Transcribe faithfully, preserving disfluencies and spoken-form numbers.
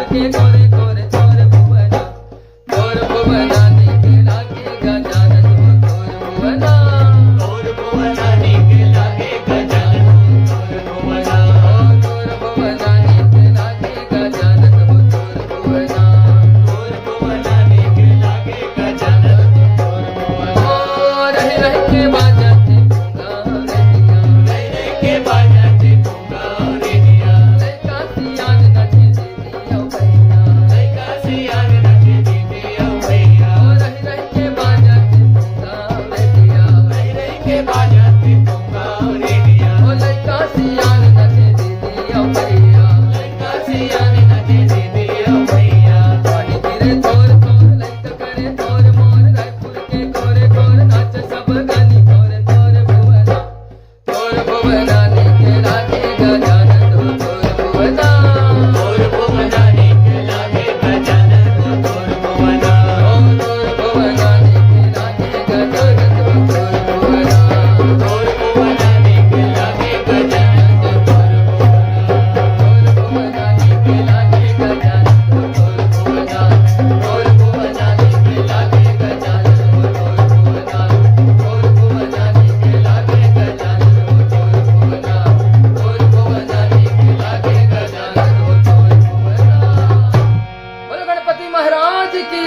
के तोरे तोरे तोर भुवना, तोर भुवना नीक लागे गजानन हो तोर भुवना। तोर भुवना नीक लागे गजानन हो तोर भुवना। ओ तोर भुवना नीक लागे गजानन हो तोर भुवना। तोर भुवना नीक लागे गजानन हो तोर भुवना। ओ रहि रहि के बाजत हे गूंगा रेडिया। रहि रहि के बाजत हे गूंगा रेडिया। लइका सियान नचे दीदी अउ भैया। लइका सियान नचे दीदी अउ भैया। ओ रहि रहि के बाजत हे गूंगा रेडिया। रहि रहि के बाजत हे गूंगा रेडिया। ओ लइका सियान नचे दीदी अउ भैया। लइका सियान नचे दीदी अउ भैया। पानी गिरे तोर तोर लइका करे तोर मोर रायपुर के तोरे तोर नाच सब गानी तोरे तोर भुवना। तोर भुवना नीक लागे गजानन हो तोर भुवना। तोर भुवना नीक लागे गजानन हो तोर भुवना। ओ तोर भुवना नीक लागे गजानन हो तोर भुवना। तोर भुवना नीक लागे गजानन हो तोर भुवना। तोर भुवना नीक लागे गजानन हो तोर भुवना। तोर भुवना नीक लागे गजानन हो तोर भुवना। तोर भुवना नीक लागे गजानन हो तोर भुवना। तोर भुवना नीक लागे गजानन हो तोर भुवना। बोलो गणपति महाराज की।